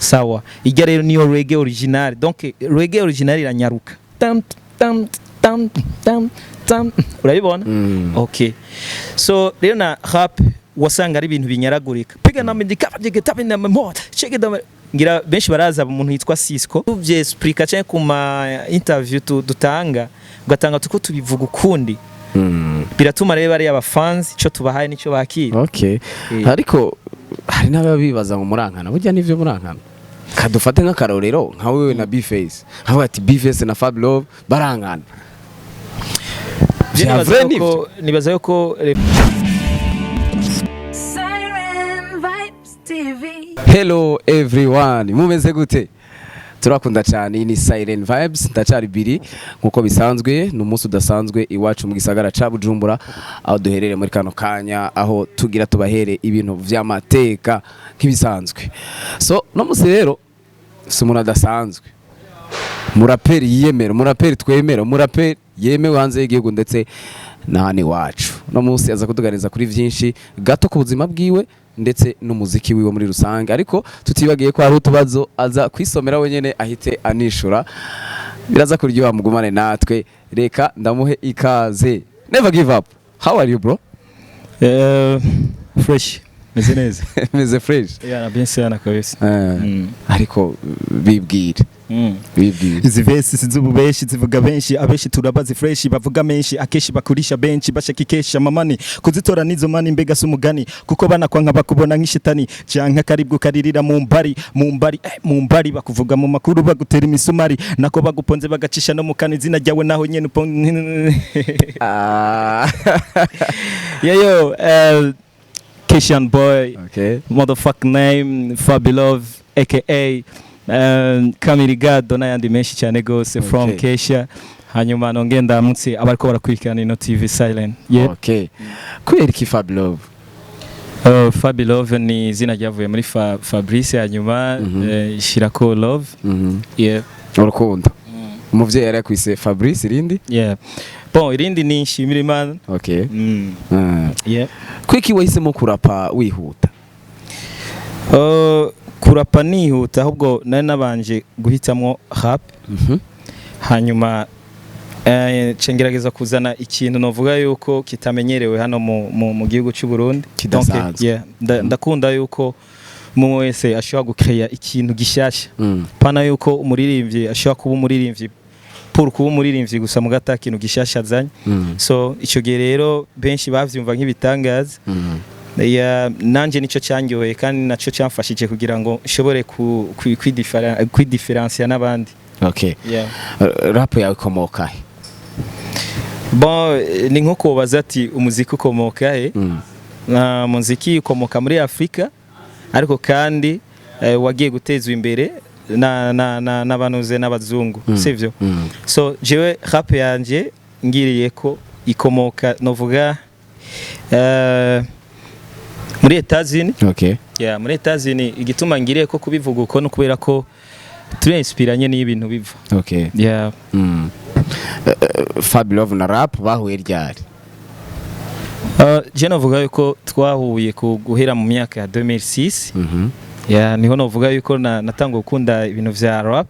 Sawa, ijya rero niyo reggae original. Donc reggae original iranyaruka, tam tam tam tam tam, urabibona? Mm. Okay, so rero na rap wasanga ari ibintu binyaragurika, piga na mindi kapa na mo check it. Ngira benshi baraza umuntu yitwa Cisco, tuvyexplica canke ku ma interview dutanga, ugatanga tuko tubivuga ukundi. Biratuma rero bariya abafans ico tubahaye nico bakira. Ariko hari n'ababa bibaza ngo murankana, burya nivyo murankana? Kadufate nk'akarorero nka wewe na B-Face, avuga ati B-Face na Fab Love barankana. Je Vya nibaza vrai nivyo? yuko Siren Vibes TV. Hello everyone, mumeze gute? Turakunda cyane, iyi ni Siren Vibes, ndacari biri nkuko bisanzwe. Ni umunsi udasanzwe iwacu mu gisagara ca Bujumbura, aho duherereye muri kano kanya, aho tugira tubahere ibintu vy'amateka nk'ibisanzwe. So no munsi rero si umuntu adasanzwe, muraperi yiyemera, muraperi twemera, muraperi yemewe hanze y'igihugu ndetse na hano iwacu. No munsi aza kutuganiriza kuri vyinshi gato ku buzima bwiwe ndetse n'umuziki wiwe muri rusange, ariko tutibagiye ko hari utubazo aza kwisomera wenyene ahite anishura. Biraza kuryoha, mugumane natwe. Reka ndamuhe ikaze. Never give up, how are you, bro? Fresh, meze neza. Meze fresh? Yeah, bien sana kabisa. Ariko bibwire. Bibwire. Izi verse sizububeshi, zivuga benshi, abenshi turabazi fresh, bavuga menshi akenshi, bakurisha benshi bashaka ikesha mamani kuzitora nizo mani. Mbega si umugani, kuko banakwanka bakubona nk'ishitani, canke akaribwo karirira mu mbari, mu mbari, mu mbari, bakuvuga mu makuru, bagutera imisumari, nako baguponze bagacisha no mu kani izina ryawe naho nyene Yo yo, Kishan boy, motherfucking name Fabilove, aka Kamirigado n'ayandi menshi cyane gose from Kesha. Hanyuma nongeye ndamutse abariko barakurikirana ino TV Silent, yeah. Okay, kubera iki Fabilove? Fabilove ni izina ryavuye muri Fabrice, hanyuma shirako love. Yeah. Urukundo. Umuvyeyi yari yakwise Fabrice, irindi? Yeah, bon, irindi ni Nshimira Imana. Yeah. Kwiki wahisemo kurapa wihuta? Kurapa nihuta, ahubwo nari nabanje guhitamwo rap, hanyuma nca ngerageza kuzana ikintu novuga yuko kitamenyerewe hano mu gihugu cy'u Burundi. Kidasanzwe. Donc, yeah, ndakunda yuko umuntu wese ashobora gukeya ikintu gishasha, pana yuko umuririmbyi ashobora kuba umuririmbyi pour kuba umuririmbyi gusa, mugata ikintu gishasha azanye. So icyo gihe rero benshi bavyumva nk'ibitangaza. Ya, nanje nico cyanyoye kandi naco cyamfashije kugira ngo nshobore kwidiferansiya n'abandi. Yeah. Rap yawe ikomoka he? Bon, ni nko kubaza ati umuziki ukomoka he? Na muziki ukomoka muri Afrika, ariko kandi wagiye gutezwa imbere na n'abanuze n'abazungu, sivyo? Mm. So jewe rap yanje ngiriye ko ikomoka, novuga, muri Etats-Unis. Yeah, muri Etats-Unis. Igituma ngiriye ko kubivuga uko no kubera ko turinspiranye n'ibintu biva. Yeah. Fabilove na rap bahuye ryari? Je novuga yuko twahuye ku guhera mu myaka ya 2006. Yeah, niho novuga yuko natanguye gukunda ibintu vya rap.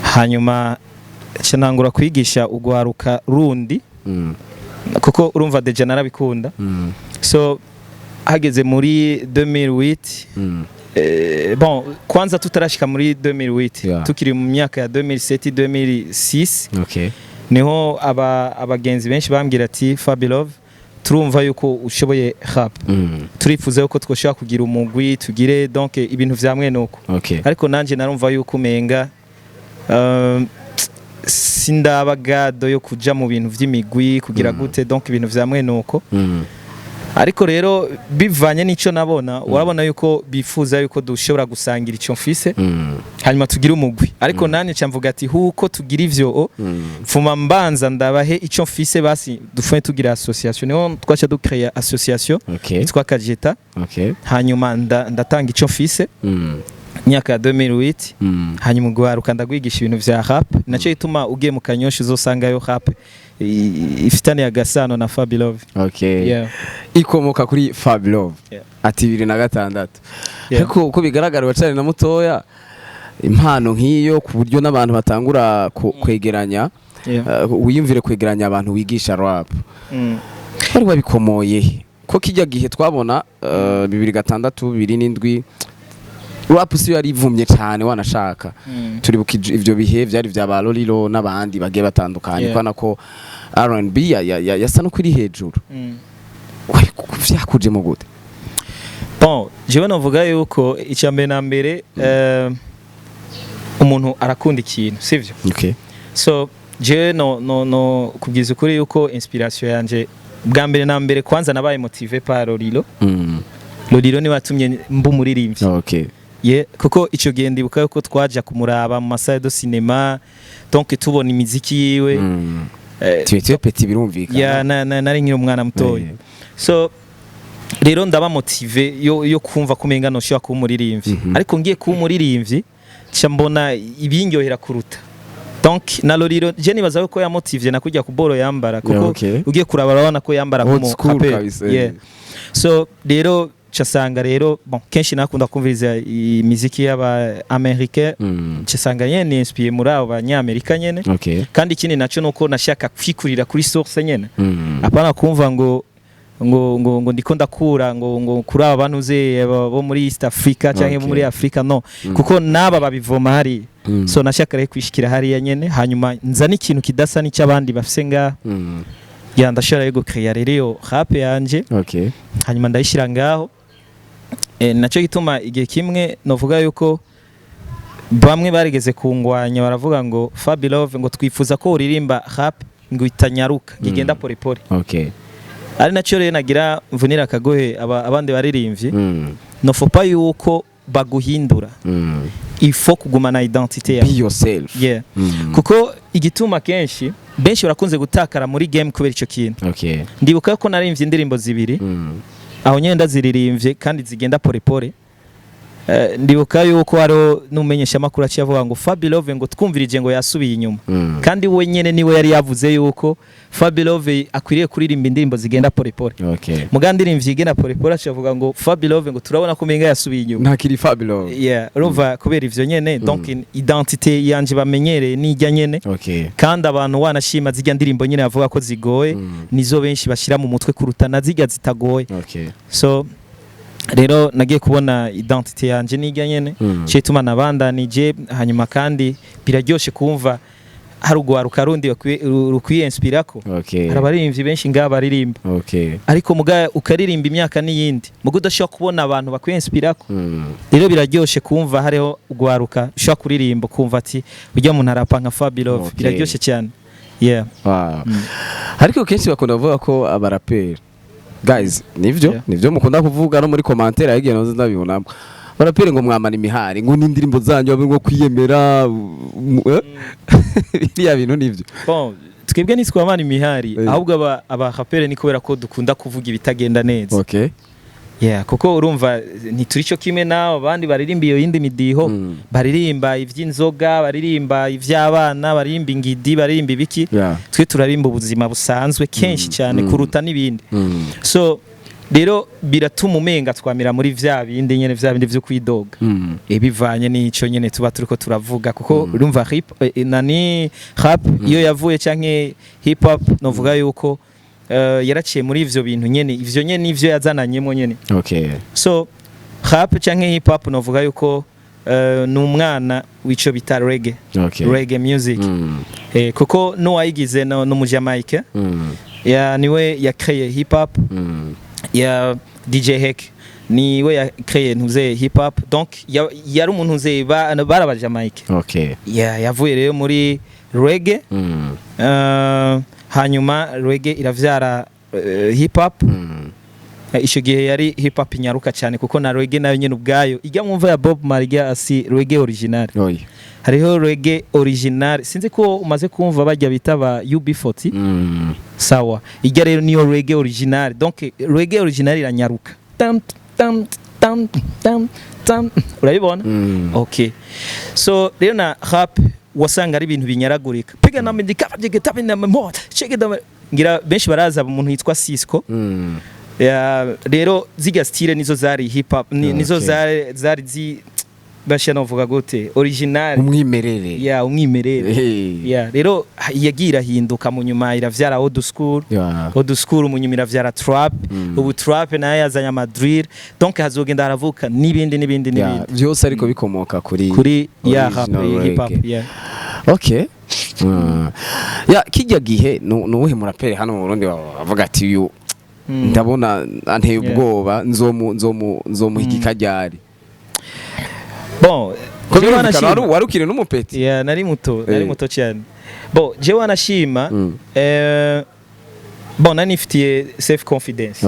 Hanyuma nca ntangura kwigisha ugwaruka rundi, kuko urumva déjà narabikunda. So hageze muri 2008, bon, kwanza tutarashika muri 2008, tukiri mu myaka ya 2007, 2006, niho abagenzi benshi bambwira ati: "Fabilove, turumva yuko ushoboye rap, turifuza yuko twoshobora kugira umugwi, tugire donc ibintu vya mwene uko." Ariko nanje narumva yuko umenga sindaba gado yo kuja mu bintu vy'imigwi kugira gute, donc ibintu vya mwene uko. Ariko rero bivanye n'ico nabona, urabona yuko bifuza yuko dushobora gusangira ico mfise, hanyuma tugire umugwi. Ariko nanje nca mvuga ati huko tugira ivyo mfuma mbanza ndabahe ico mfise, basi dufume tugira association. Niho twaca ducrea association yitwa Kajeta. Hanyuma ndatanga ico mfise myaka ya 2008. Hanyuma ugwaruka ndagwigisha ibintu vya rap. Naco gituma ugiye mu Kanyosha uzosangayo rap ifitaniye agasano na Fabilove. Okay. Yeah. Ikomoka kuri Fabilove. Yeah. Ati 2006. Yeah. Ariko uko bigaragara wacari na mutoya, impano nk'iyo ku buryo n'abantu batangura kwegeranya, wiyumvire kwegeranya abantu wigisha rap, wari wabikomoye he? Ko kijya gihe twabona 2006, 2007, rap siyo yari ivumye cyane wanashaka. Turibuka ivyo bihe vyari vya ba Lolilo n'abandi bagiye batandukanye, kwana ko R&B yasa no kuri hejuru. Wari vyakujemo gute? Bon, jewe novuga yuko icya mbere na mbere, umuntu arakunda ikintu, sivyo? Okay. So jewe no kubwiza ukuri yuko inspiration yanje bwa mbere na mbere, kwanza nabaye motivé par Lolilo. Lolilo ni watumye mba umuririmbyi. Ye, kuko ico gihe ndibuka yuko twaja kumuraba mu masalle de cinéma, donc tubona imiziki yiwe. Tu es petit, birumvikana. Ya, nari nkiri umwana mutoya. So rero ndaba motivé yo kumva ko umenga noshobora kuba umuririmbyi. Ariko ngiye kuba umuririmbyi, nca mbona ibindyohera kuruta. Donc na Lolilo je nibaza ko yamotivye na kujya ku boro yambara, kuko ugiye kuraba urabona ko yambara Old nk'umu school rapper. kabisa. Yeah. So rero casanga rero, bon, kenshi nakunda kumviriza imiziki y'aba américain, casanga nyene inspiré muri abo banyamerika nyene. Kandi ikindi naco nuko nashaka kwikurira kuri source nyene, apana kumva ngo ndiko ndakura ngo kuri aba bantu ze bo muri East Africa canke bo muri Africa, no, kuko naba babivoma hariya. So nashaka rero kwishikira hariya nyene, hanyuma nzana ikintu kidasa n'icy'abandi bafise ngaha. Ya, ndashobora rero gucreya rero iyo rap yanje, hanyuma ndayishyira ngaho. Naco gituma igihe kimwe novuga yuko bamwe barigeze kungwanya, baravuga ngo Fabilove, ngo twifuza ko uririmba rap ngo itanyaruka, ngo igenda pole pole. Ari nacyo rero nagira mvunira akagohe abandi baririmbyi: ne faut pas yuko baguhindura, il faut kugumana identité yawe. Be yourself. Yeah. Kuko igituma kenshi benshi barakunze gutakara muri game kubera icyo kintu. Ndibuka ko naririmbye indirimbo zibiri, aho nyine ndaziririmbye kandi zigenda pole pole. Ndibuka yuko hariho n'umumenyeshamakuru aciye avuga ngo Fabilove ngo twumvirije ngo yasubiye inyuma, kandi we nyene niwe yari yavuze yuko Fabilove akwiriye kuririmba indirimbo zigenda pole pole. Muga ndirimvye igenda pole pole, aciye avuga ngo Fabilove ngo turabona ko umenga yasubiye inyuma. Ntakiri Fabio. Yeah, urumva kubera ivyo nyene. Donc identité yanje bamenyereye nijya nyene. Kandi abantu wanashima zijya ndirimbo nyene bavuga ko zigoye, nizo benshi bashira mu mutwe kuruta na zijya zitagoye. So rero nagiye kubona identité yanje nijya nyene, cyo ituma nabandanije. Hanyuma kandi biraryoshe kumva hari ugwaruka rundi rukwiye inspirako. Hari abaririmbyi benshi ngaha baririmba, ariko muga ukaririmba imyaka n'iyindi, muga udashobora kubona abantu bakwiye inspirako. Rero biraryoshe kumva hariho ugwaruka ushobora kuririmba ukumva ati ujya muntu arapa nka Fabilove. Biraryoshe cyane, yeah. Wow. Ariko kenshi bakunda kuvuga ko abaraperi, guys, nivyo? Nivyo mukunda kuvuga no muri commentaire yagiye nazo ndabibonamo, baraperi ngo mwamana imihari, ngo n'indirimbo zanyu babe ngo kwiyemera, biriya bintu nivyo? Bon, twebwe ntitwamana imihari, ahubwo aba rapere ni kubera ko dukunda kuvuga ibitagenda neza. Yeah, kuko urumva ntituri cyo kimwe nawe abandi baririmba iyo yindi midiho, baririmba ivy'inzoga, baririmba ivy'abana, baririmba ingidi, baririmba ibiki. Twe turarimba ubuzima busanzwe kenshi cyane kuruta n'ibindi. So rero biratuma umenga twamira muri vya bindi nyene, vya bindi vyo kwidoga. Bivanye n'ico nyene tuba turiko turavuga, kuko urumva hip nani rap iyo yavuye canke hip hop, novuga yuko yaraciye muri ivyo bintu nyene, ivyo nyene ivyo yazananyemo nyene. So rap canke hip hop novuga yuko ni umwana w'ico bita reggae, reggae music. Kuko n'uwayigize no mu Jamaica, ya niwe yakreye hip hop. Ya DJ Hek niwe yakreye ntuze hip hop. Donc yari umuntu nze bari aba Jamaica. Ya, yavuye rero muri reggae. Hanyuma reggae iravyara hip hop. Ico gihe yari hip hop inyaruka cyane, kuko na reggae nayo nyene ubwayo ijya mwumva ya Bob Marley asi reggae original. Oya. Hariho reggae original, sinzi ko umaze kumva bajya bita ba UB40. Sawa, ijya rero niyo reggae original. Donc reggae original iranyaruka, tam tam tam tam tam, urabibona? Okay, so rero na rap wasanga ari ibintu binyaragurika, piga na mindi kaje tabi na mo cheke da, ngira benshi baraza umuntu yitwa Cisco. Ya, rero zirya style nizo zari hip hop nizo zari zi basha, novuga gute, original. Umwimerere. Ya, umwimerere. Ya, rero yagiye irahinduka, mu nyuma iravyara old school. Old school mu nyuma iravyara trap. Ubu trap nayo yazanye amadrill, donc hazogenda haravuka n'ibindi n'ibindi n'ibindi. Byose ariko bikomoka kuri Kuri ya rap, original hip hop. reggae. Yeah. Okay. Ya, kijya gihe nuwuhe muraperi hano mu Burundi wavuga ati uyu ndabona anteye ubwoba, nzomuhiga ikajyari? Bon, ko jewe birumvikana wanashima- wari ukiri n'umupeti. Yeah, nari muto, nari muto cyane. Bon, jewe wanashima, bon, nari nifitiye self confidence.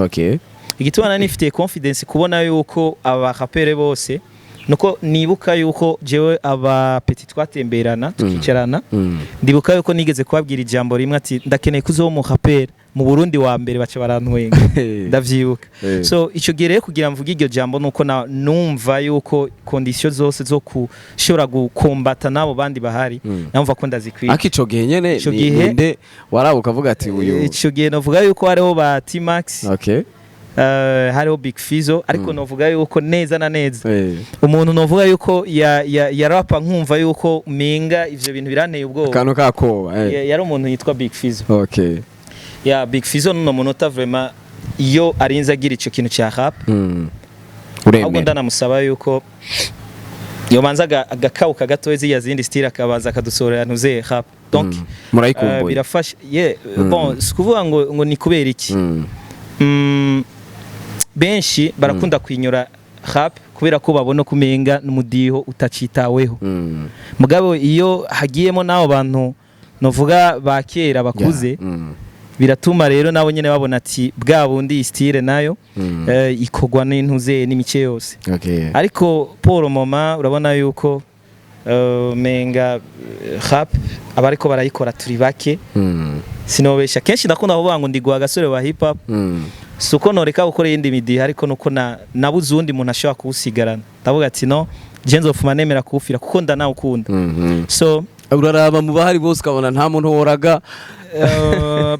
Igituma nari nifitiye confidence kubona yuko abarapere bose, nuko nibuka yuko jewe aba petit twatemberana, tukicarana, ndibuka yuko nigeze kubabwira ijambo rimwe ati ndakeneye kuzoba umuraperi mu Burundi wa mbere, baca barantwenga, ndavyibuka. So ico gihe rero kugira mvuge iryo jambo nuko numva yuko condition zose zo kushobora gukombata n'abo bandi bahari, namva ko ndazikwiye. Ariko ico gihe nyene Ico gihe- ninde waraba ukavuga ati uyu? Ico gihe novuga yuko hariho ba T-Max, hariho Big Fizzo, ariko novuga yuko neza na neza umuntu novuga yuko ya rapa nkumva yuko menga ivyo bintu biranteye ubwoba, Akantu kakoba. Yari umuntu yitwa Big Fizzo. Ya, Big Fizzo nuno munota vraiment iyo arinze agira ico kintu cya rap, ahubwo Uremera. ndanamusaba yuko yobanza agakawuka gatoya ziriya zindi style, akabanza akadusorera ntuze rap, donc Murayikumbuye. Birafasha, yeah. Bon, si kuvuga ngo ni kubera iki. Benshi barakunda kwinyura rap kubera ko babona ko umenga n'umudiho utacitaweho. Mugabo iyo hagiyemo n'abo bantu novuga ba kera bakuze, biratuma rero nabo nyene babona ati bwa bundi iyi style nayo ikorwa n'intuze n'imice yose. Ariko pour le moment urabona yuko menga rap abariko barayikora turi bake. Sinobesha, kenshi ndakunda kuvuga ngo ndigwa agasore wa hip hop. Si uko noreka gukora iyindi midiho, ariko nuko nabuze uwundi muntu ashobora kuwusigarana, ndavuga ati no je nzofuma nemera kuwufira kuko ndanawukunda. So Uraraba mu bahari bose ukabona nta muntu woraga.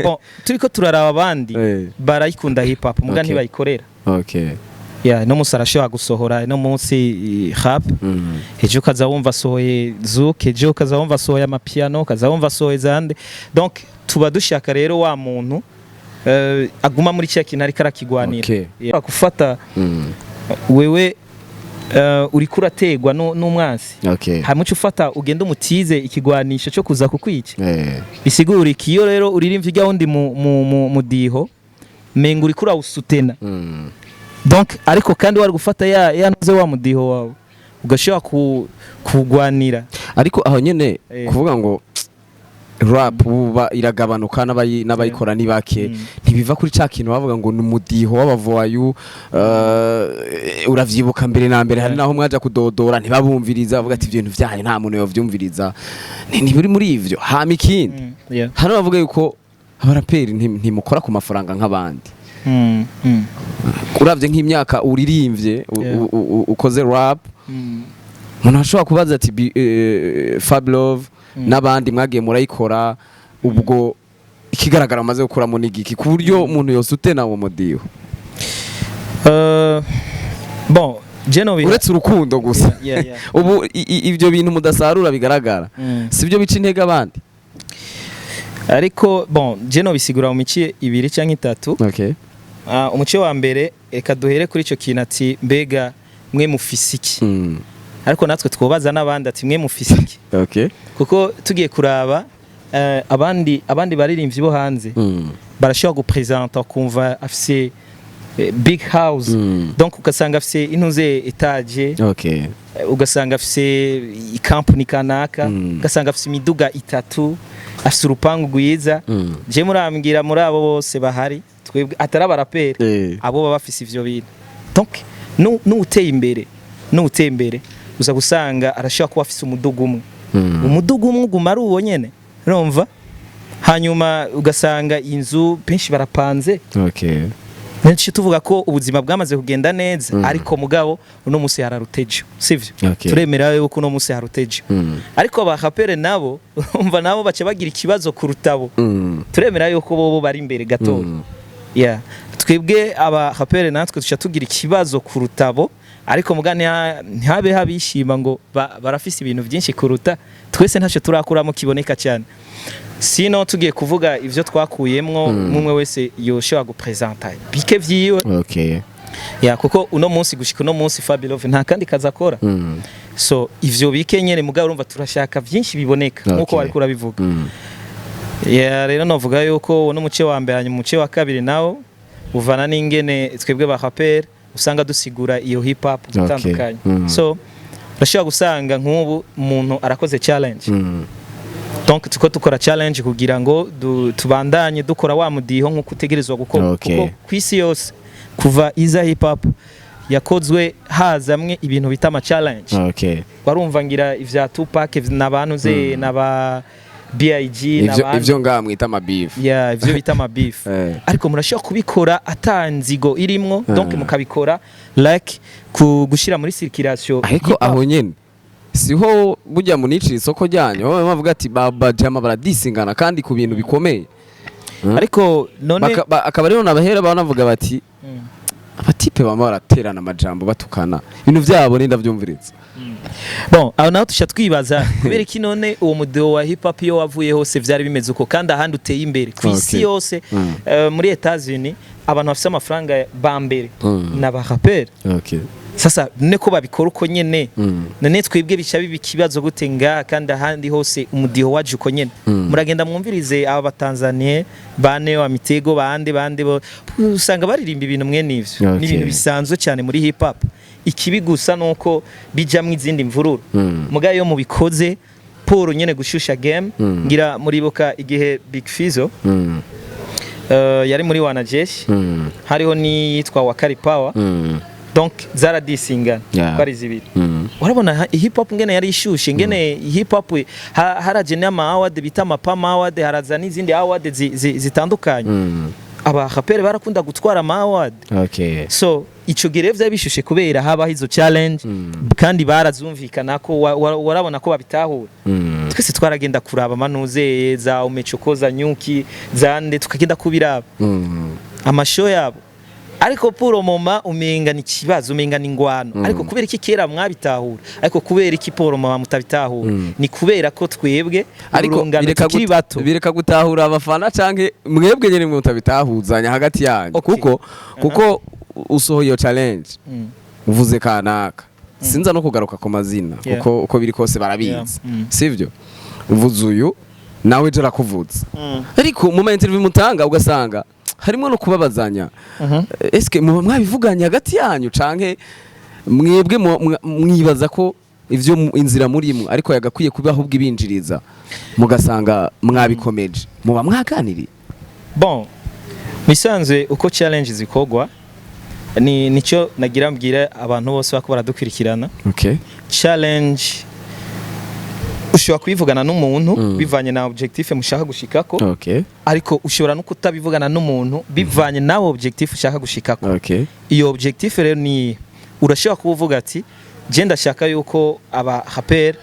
Bon, turiko turaraba abandi barayikunda hip hop muga ntibayikorera. Yeah, no munsi arashobora gusohora no munsi rap, ejo ukaza wumva asohoye zouk, ejo ukaza wumva asohoye amapiano, ukaza wumva asohoye zande. Donc tuba dushaka rero wa muntu aguma muri cya kintu ariko arakigwanira. Yeah. Gufata wewe uriko urategwa n'umwansi, hamwe uca ufata ugenda umutize ikigwanisho cyo kuza kukwica. Bisigura iki? Iyo rero uririmvye ujya wundi mu diho, menga uriko urawusutena. Donc ariko kandi wari gufata ya ntuze wa mudiho wawe ugashobora kugwanira. Ariko aho nyene kuvuga ngo rap uba iragabanuka n'abayikora ni bake, ntibiva kuri ca kintu bavuga ngo ni umudiho w'abavoyu? Uravyibuka mbere na mbere hari naho mwaja kudodora ntibabumviriza, bavuga ati ibintu vyanyu nta muntu yovyumviriza. Ntibiri muri ivyo? Hama ikindi, hano bavuga yuko abaraperi ntimukora ku mafaranga nk'abandi. Uravye nk'imyaka uririmbye, ukoze rap, umuntu ashobora kubaza ati Fab Love n'abandi mwagiye murayikora, ubwo ikigaragara mumaze gukuramo ni igiki ku buryo umuntu yose utena uwo mudiho? Bon, je no Uretse urukundo gusa, ubu ibyo bintu mudasarura bigaragara, sibyo bica intege abandi? Ariko bon, je no bisigura mu mice ibiri cyangwa itatu. Umuce wa mbere, reka duhere kuri ico kintu ati mbega mwe mufise iki? Ariko natwe twobaza n'abandi ati mwe mufise iki? Kuko tugiye kuraba abandi baririmbyi bo hanze barashobora gupresenta ukumva afise big house, donc ugasanga afise intuze étage, ugasanga afise ikampani kanaka, ugasanga afise imiduga itatu, afise urupangu rwiza. Je murambwira muri abo bose bahari twebwe atari abaraperi, abo baba bafise ivyo bintu. Donc n'uteye imbere, n'uteye imbere uza gusanga arashobora kuba afise umuduga umwe. Umuduga umwe uguma ari uwo nyene, urumva? Hanyuma ugasanga inzu benshi barapanze. Benshi tuvuga ko ubuzima bwamaze kugenda neza, ariko mugabo uno munsi hararutejo, sivyo? Turemera yuko uno munsi harutejo, ariko abarapere nabo urumva nabo baca bagira ikibazo kurutabo. Turemera yuko bobo bari imbere gatoya. Yeah, twebwe aba rapere natwe tuca tugira ikibazo kurutabo, ariko muga ntihabe habishima ngo barafise ibintu byinshi kuruta twese. Ntacyo turakuramo kiboneka cyane. Sino tugiye kuvuga ivyo twakuyemwo, umwe wese yoshobora gupresenta bike vyiwe. Ya, kuko uno munsi, gushika uno munsi, Fabilove nta kandi kazi akora. So ivyo bike nyene, mugabo urumva turashaka vyinshi biboneka nkuko wariko urabivuga. Ya, rero novuga yuko uwo n'umuce wa mbere. Hanyuma umuce wa kabiri nawo uvana n'ingene twebwe ba rapper usanga dusigura iyo hip hop gutandukanye. So urashobora gusanga nk'ubu umuntu arakoze challenge. Donc tuko dukora challenge kugira ngo tubandanye dukora wa mudiho nk'uko utegerezwa gukora, kuko ku isi yose kuva iza hip hop yakozwe hazamwe ibintu bita ama challenge. Warumva ngira ivya Tupac n'abantu ze n'aba B.I.G. Ivyo n'abandi. Ivyo ngaha mwita amabeef. Ya, ivyo bita ama beef. Ariko murashobora kubikora ata nzigo irimwo, donc mukabikora like ku gushira muri circulation Ariko hip hop. aho nyene siho burya municira isoko ryanyu, aho bavuga ati bajama baradisingana kandi ku bintu bikomeye. Ariko none Akaba rero nabahera banavuga bati abatipe bama baraterana amajambo, batukana, ibintu vyabo nindavyumviriza. Bon, aho naho tuca twibaza kubera iki none uwo mudiho wa hip hop iyo wavuye hose vyari bimeze uko, kandi ahandi uteye imbere ku isi yose. Muri Etats-Unis abantu bafise amafaranga ba mbere n'aba rapper. Sasa none ko babikora uko nyene, none twebwe bica biba ikibazo gute ngaha, kandi ahandi hose umudiho waje uko nyene? Muragenda mwumvirize aba batanzaniye bane wa mitego bande bande usanga baririmba ibintu mwene ivyo. Ni ibintu bisanzwe cyane muri hip hop. Ikibi gusa nuko bijamwo izindi mvururu. Muga iyo mubikoze pour nyene gushusha game, ngira muribuka igihe Big Fizzo yari muri Wanajeshi, hariho n'iyitwa Wakari Power. Donc zaradisingana ko ari zibiri. Urabona hip hop ngene yari ishushe, ngene hip hop haraje n'ama award bita ama Pam Award, haraza n'izindi award zitandukanye. Aba rapper barakunda gutwara ama award. So ico gihe rero vyari bishushe kubera habaho izo challenge, kandi barazumvikana ko warabona ko babitahura. Twese twaragenda kuraba amanuze za umechokoza nyuki zande, tukagenda kubiraba amashow yabo. Ariko pour moment umenga ni ikibazo, umenga ni ingwano. Ariko kubera iki kera mwabitahura, ariko kubera iki pour moment mutabitahura? Ni kubera ko twebwe Ariko urungano bireka tukiri bato. Bireka gutahura abafana canke mwebwe nyene mutabitahuzanya hagati yanyu? Kuko usohoye iyo challenge, uvuze kanaka, sinza no kugaruka ku mazina, kuko uko biri kose barabizi. Sivyo? Uvuze uyu, nawe ejo arakuvuze. Ariko mu ma interview mutanga ugasanga harimo no kubabazanya. Eske muba mwabivuganye hagati yanyu, canke mwebwe mwibaza ko ivyo inzira murimwo ariko yagakwiye kuba ahubwo ibinjiriza, mugasanga mwabikomeje? Muba mwaganiriye? Bon, misanzwe uko challenge zikorwa ni nicyo nagira mbwira abantu bose bako baradukurikirana. Challenge ushobora kuyivugana n'umuntu bivanye na objectif mushaka gushikako, ariko ushobora no kutabivugana n'umuntu bivanye nawe objectif ushaka gushikako. Iyo objectif rero ni urashobora kuba uvuga ati je ndashaka yuko aba rapper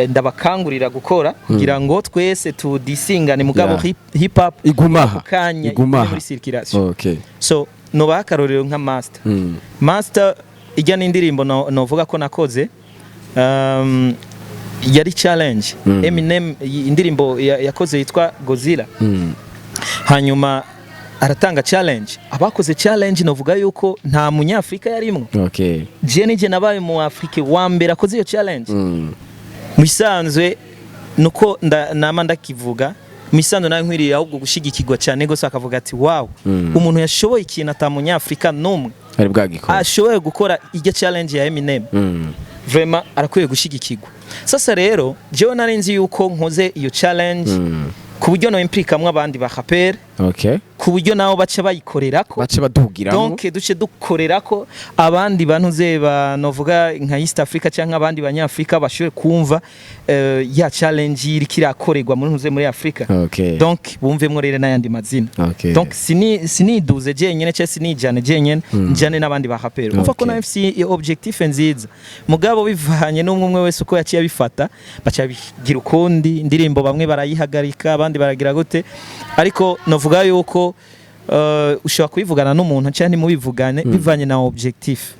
ndabakangurira gukora kugira ngo twese tudisingane, mugabo hip hop Igumaha. kanya Igumaha. muri circulation. So nobaha akarorero nka Master. Master ijya n'indirimbo novuga ko nakoze, yari challenge. Eminem indirimbo yakoze yitwa Godzilla. Hanyuma aratanga challenge. Abakoze challenge novuga yuko nta munyafrika yarimwo. Je nije nabaye mu Afrika wa mbere akoze iyo challenge. Mu isanzwe nuko nama ndakivuga, mu isanzwe nawe nkwiriye ahubwo gushigikirwa cyane gose, akavuga ati wow, umuntu yashoboye ikintu ata munyafrika n'umwe ari bwagikora ashoboye gukora ijya challenge ya Eminem. Vraiment arakwiye gushigikirwa. Sasa rero jewe nari nzi yuko nkoze iyo challenge ku buryo no implikamwe abandi ba rapper, ku buryo nabo baca bayikorerako, bace badugiramo. Donc duce dukorerako abandi bantu ze ba novuga nka East Africa cyangwa abandi banyafrika bashobore kumva ya challenge iriko irakorerwa muri ntuze muri Afrika. Donc bumvemwo rero n'ayandi mazina. Donc siniduze jenyene cyangwa sinijane jenyene, njane n'abandi ba rapper. Umva ko na FC iyo objectif nziza, mugabo bivanye n'umwe umwe wese uko yaciye abifata, baca bigira ukundi. Indirimbo bamwe barayihagarika, abandi baragira gute, ariko novuga yuko Ushobora kubivugana n'umuntu cyangwa ntimubivugane, bivanye na objectif.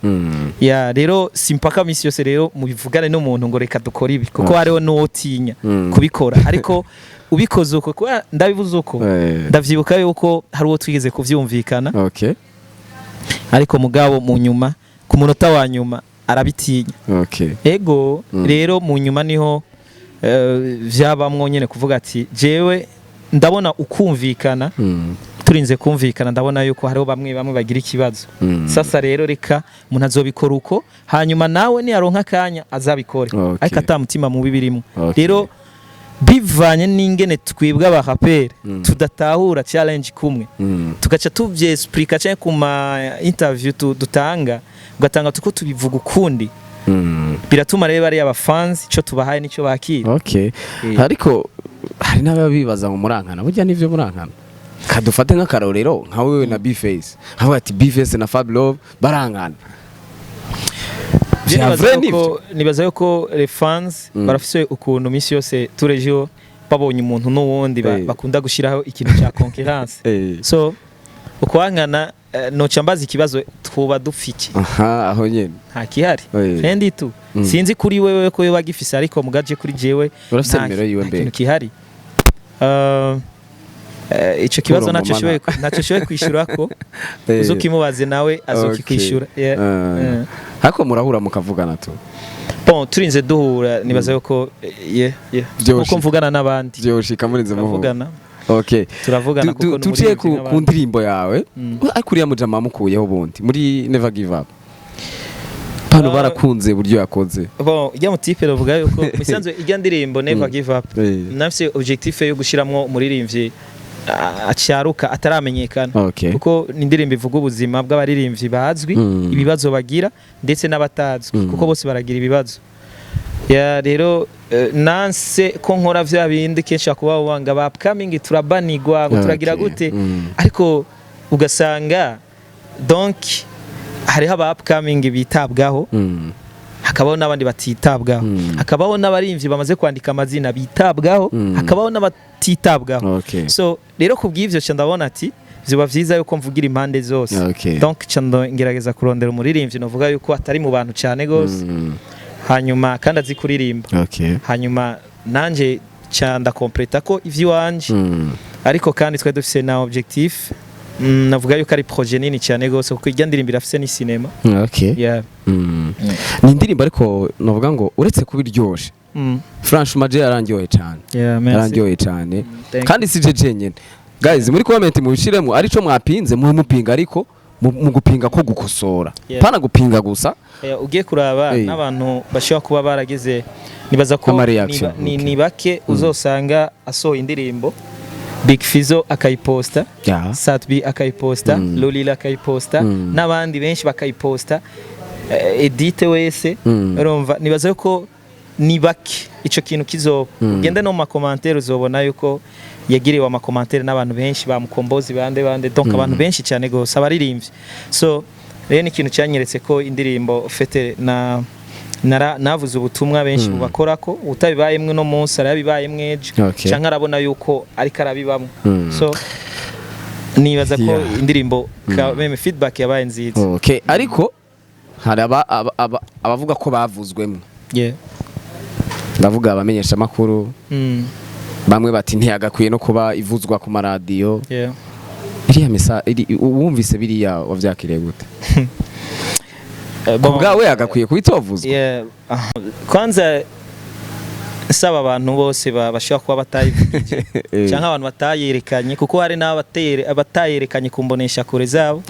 Ya, rero si mpaka misi yose rero mubivugane n'umuntu ngo reka dukore ibi, kuko hariho n'uwo utinya kubikora. Ariko ubikoze uko, kuba ndabivuze uko, ndavyibuka yuko hari uwo twigeze kuvyumvikana, ariko mugabo mu nyuma, ku munota wa nyuma, arabitinya. Ego. Rero mu nyuma niho vyabamwo nyene kuvuga ati jewe ndabona ukumvikana, turinze kumvikana, ndabona yuko hariho bamwe bamwe bagira ikibazo. Sasa rero reka umuntu azobikora uko, hanyuma nawe niyaronka akanya azabikore, ariko ata mutima mubi birimo. Rero bivanye n'ingene twebwe abaraperi tudatahura challenge kumwe, tugaca tuvyexplica canke ku ma interview dutanga, ugatanga tuko tubivuga ukundi, biratuma rero bariya abafans ico tubahaye nico bakira. Ariko hari n'ababibaza ngo murankana. Burya nivyo murankana? Kadufate nk'akarorero nka wewe na B-Face, nkavuga ati B-Face na Fab Love barankana. Je Vya nibaza vrai yuko nivyo? Nibaza yuko les fans barafise ukuntu misi yose turejo babonye umuntu n'uwundi bakunda gushiraho ikintu cya concurrence. So ukwankana, noca mbaza ikibazo: twuba dupfiki? Aha, aho nyene. Nta kihari. Fendi tu. Sinzi kuri wewe ko yoba gifise, ariko mugaje kuri jewe Urafise nimero yiwe nta mbere? kintu kihari. Ico kibazo Kuro naco mama. shoboye kwishura ko uzokimubaze nawe azokikwishura. Yeah. Ariko murahura mukavugana tu? Bon, turinze duhura, nibaza yuko yeah. Vyoshika. Kuko mvugana n'abandi. Vyoshika murinze muhura? Turavugana. Turavugana kuko ni Tuciye umuririmbyi ku nk'abandi. ndirimbo yawe. Ariko uriya mujama mukuyeho ubundi muri Never Give Up, bano barakunze uburyo yakoze. Bon, ijya mu type bavuga yuko musanzwe ijya ndirimbo Never Give Up, nafise objectif yo gushiramwo umuririmbyi acaruka ataramenyekana, kuko ni indirimbo ivuga ubuzima bw'abaririmbyi bazwi, ibibazo bagira, ndetse n'abatazwi, kuko bose baragira ibibazo. Ya, rero nanse ko nkora vya bindi kenshi akuba wanga ba upcoming turabanigwa ngo turagira gute, ariko ugasanga donc hariho aba upcoming bitabwaho, hakabaho n'abandi batitabwaho, hakabaho n'abarimvyi bamaze kwandika amazina bitabwaho, hakabaho n'abatitabwaho. So rero kubw'ivyo ca ndabona ati vyoba vyiza yuko mvugira impande zose. Donc ca ngerageza kurondera umuririmbyi novuga yuko atari mu bantu cane gose, hanyuma kandi azi kuririmba, hanyuma nanje ca ndakompleta ko ivy'iwanje. Ariko kandi twari dufise na objectif, navuga yuko ari projet nini cyane gose, kuko irya ndirimbo irafise ni cinéma. Yeah. Ni indirimbo ariko navuga ngo uretse kuba iryoshe, franchement je yarandyoheye cyane. Yeah, merci. Yarandyoheye cyane. Thank. Kandi si je jenyine, guys. Muri comment mubishiremo arico mwapinze, mu mupinga, ariko mu gupinga ko gukosora, pana gupinga gusa. Ugiye kuraba n'abantu bashobora kuba barageze, nibaza ko Ama reaction, ni bake uzosanga asohoye indirimbo, Big Fizzo akayiposta, Sat-B akayiposta, Lolila akayiposta, n'abandi benshi bakayiposta, Edite wese. Urumva, nibaza ko ni bake ico kintu kizoba. Ugende no mu ma commentaires, uzobona yuko yagiriwe ama commentaires n'abantu benshi, ba Mukombozi, bande bande, donc abantu benshi cyane gose abaririmbyi. So rero ni ikintu cyanyeretse ko indirimbo fete na navuze ubutumwa benshi bubakorako. Utabibayemwe no munsi arabibayemwe ejo, canke arabona yuko ariko arabibamwe. So nibaza ko indirimbo même feedback yabaye nziza. Okay, ariko hari abavuga ko bavuzwemwo. Ndavuga abamenyesha makuru. Bamwe bati ntiyagakwiye no kuba ivuzwa ku maradiyo. Iriya misa wumvise biriya wavyakiriye gute? Ku Bon, bwawe yagakwiye kuba itovuzwa? Yeah. Kwanza nsaba abantu bose bashobora kuba batayivugije cyangwa abantu batayerekanye, kuko hari n'abatayerekanye ku mbonesha kure zabo,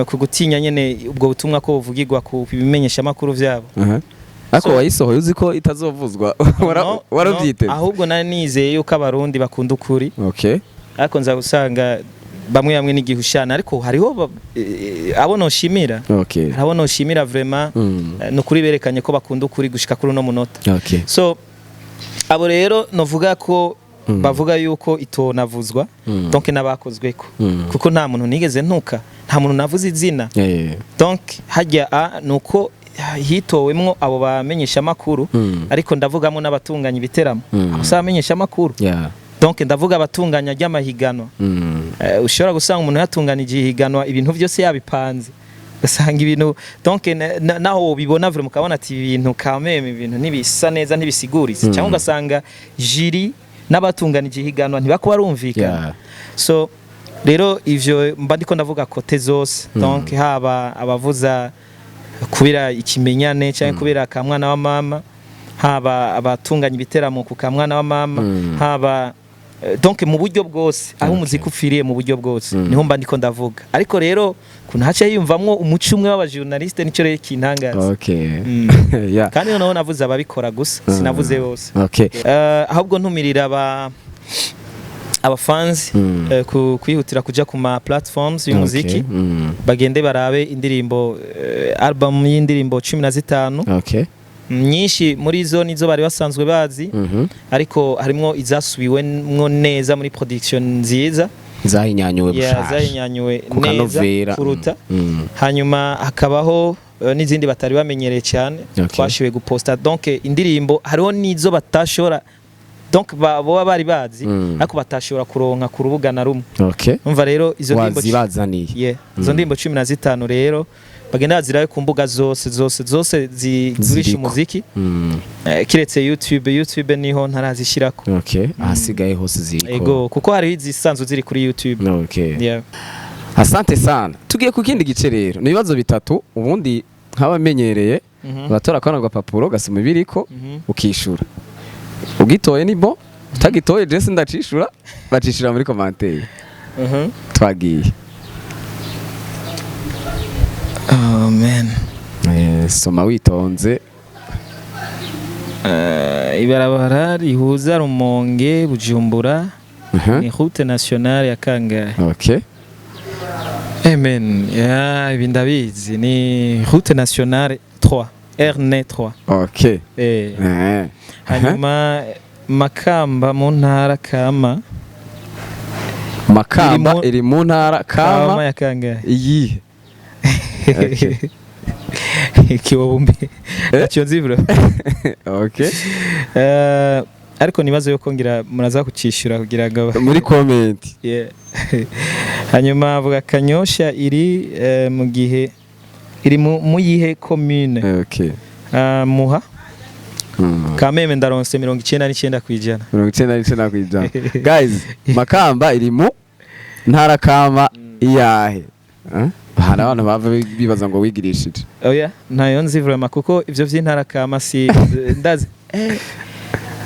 ku gutinya nyene ubwo butumwa ko buvugirwa ku bimenyeshamakuru vyabo. Ariko wayisohoye uzi ko itazovuzwa? No, Warabyiteze? no, ahubwo nari nizeye yuko Abarundi bakunda ukuri, ariko nza gusanga bamwe bamwe n'igihushana. Ariko hariho abo noshimira, hari abo noshimira vraiment. Ni ukuri berekanye ko bakunda ukuri gushika kuri uno munota. So abo rero novuga ko bavuga yuko itonavuzwa, donc n'abakozweko, kuko nta muntu nigeze ntuka, nta muntu navuze izina. Donc hajya a nuko hitowemwo abo bamenyesha makuru, ariko ndavugamo n'abatunganya ibiteramo, abo si abamenyesha makuru. Donc ndavuga abatunganya ry'amahiganwa. Ushobora gusanga umuntu yatunganije ihiganwa, ibintu byose yabipanze, ugasanga ibintu, donc naho wobibona vraiment ukabona ati ibintu quand même, ibintu ntibisa neza, ntibisiguritse, cyangwa ugasanga jury n'abatunganije ihiganwa ntibakuba barumvikana. So rero ivyo mba ndiko ndavuga côté zose, donc haba abavuza kubera ikimenyane cyangwa kubera akamwana wa mama, haba abatunganya ibiteramo ku kamwana wa mama, haba donc mu buryo bwose aho umuziki upfiriye, mu buryo bwose, niho mba ndiko ndavuga. Ariko rero kuntu haca yiyumvamwo umuco umwe w'abajournaliste, nicyo rero kintangaza. Kandi noneho navuze ababikora gusa, sinavuze bose. Ahubwo ntumirira abafanzi kwihutira kuja ku ma platforms y'umuziki, bagende barabe indirimbo, album y'indirimbo 15. Nyinshi muri zo nizo bari basanzwe bazi, ariko harimwo izasubiwemwo neza muri production nziza. Zahinyanyuwe Yeah, bushasha. Zahinyanyuwe Ku neza kanovera. kuruta. Hanyuma hakabaho n'izindi batari bamenyereye cyane twashoboye guposta. Donc indirimbo hariho n'izo batashobora, donc boba bari bazi ariko batashobora kuronka ku rubuga na rumwe. Umva rero izo ndirimbo Wazibazaniye. Yeah, izo ndirimbo 15 rero bagenda bazirayo ku mbuga zose zose zose zigurisha Ziriko. umuziki, kiretse YouTube. YouTube niho ntarazishyirako. Okay, ahasigaye hose ziriko. Ego, kuko hariho izisanzwe ziri kuri YouTube. Yeah. Asante sana. Tugiye ku kindi gice rero, ni ibibazo bitatu. Ubundi nk'abamenyereye, uratora kano gapapuro, gasoma ibiriko, ukishura. Ugitoye ni bon, utagitoye je ndacishura, bacishura muri commentaire. Twagiye. Oh man. Soma witonze. Ibarabara rihuza Rumonge Bujumbura ni route nationale ya kangahe? Amen. Ya, ibi ndabizi, ni route nationale 3, RN 3. Hanyuma Makamba mu ntara Kama. Makamba Iri iri mu ntara Kama Kama ya kangahe? Iyihe? Okay. Kibobumbi ntacyo nzi bro. Ariko nibazo yuko ngira muraza kucishura kugira ngo Muri comment. Yeah. Hanyuma avuga Kanyosha iri mu gihe iri mu yihe commune? Muha. Kameme ndaronse 99%. 99%. Guys, Makamba iri mu ntara Kama iyahe? Eh? Hari abantu bava bibaza ngo wigirishije. Oya, ntayo nzi vraiment, kuko ivyo vy'intara kama si ndazi.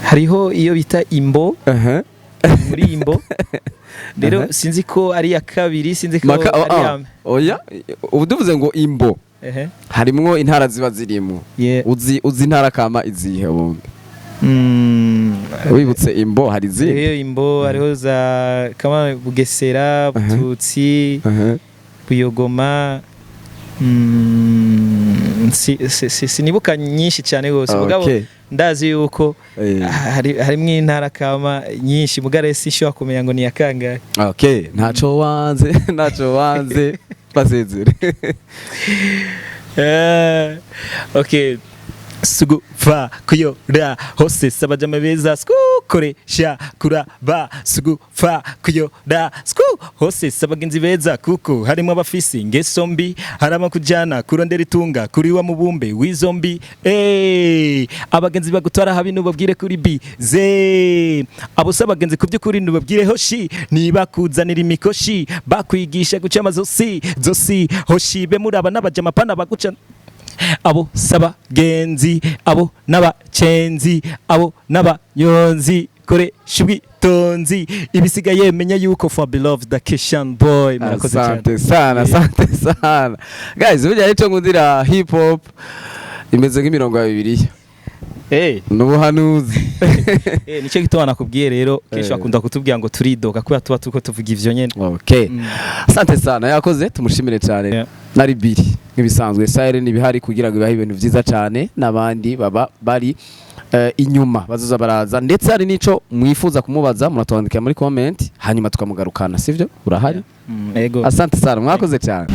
Hariho iyo bita Imbo, muri Imbo rero sinzi ko ari iya kabiri, sinzi ko Maka ari iya oh, oya, ubu duvuze ngo Imbo, harimwo intara ziba zirimo. Uzi intara Kama izihe ubundi? Wibutse Imbo, hari izindi? Hariho Imbo, hariho za kama Bugesera, Bututsi, Buyogoma. Sinibuka nyinshi cyane rwose, mugabo ndazi yuko harimwo intara kama nyinshi, mugabo rero sinshobora kumenya ngo ni iya kangahe. Okay, ntaco wanze, ntaco wanze, basezere. Okay, sugu fa kuyora hose sabajama beza skukoresha kuraba sugu fa kuyora sku hose sabagenzi beza, kuko harimo abafisi ingeso mbi, harimo kujana kurondera itunga kuri wa mubumbe w'izo mbi. Eh, abagenzi bagutwara habi nubabwire kuri bi ze, abo se abagenzi ku by'ukuri nubabwire hoshi, niba kuzanira imikoshi bakwigisha guca amazosi zosi, hoshi be muraba n'abajama pana baguca. Abo sabagenzi, abo n'abacenzi, abo n'abanyonzi, koresha ubwitonzi, ibisigaye menya yuko for beloved the Kishan boy. Murakoze cyane. Asante sana, asante sana. Guys, burya ico nkundira hip hop, imeze nk'imirongo ya Bibiliya. N'ubuhanuzi. Nicyo gituma nakubwiye rero kenshi bakunda kutubwira ngo turidoga kubera tuba turiko tuvuga ivyo nyene. Okay, asante sana, yakoze, tumushimire cyane. Nari biri nk'ibisanzwe, Siren ibihari kugira ngo ibahe ibintu vyiza cyane, n'abandi baba bari inyuma bazoza baraza, ndetse hari n'ico mwifuza kumubaza muratwandikira muri comment, hanyuma tukamugarukana, sivyo? Urahari? Ego. Asante sana, mwakoze cyane.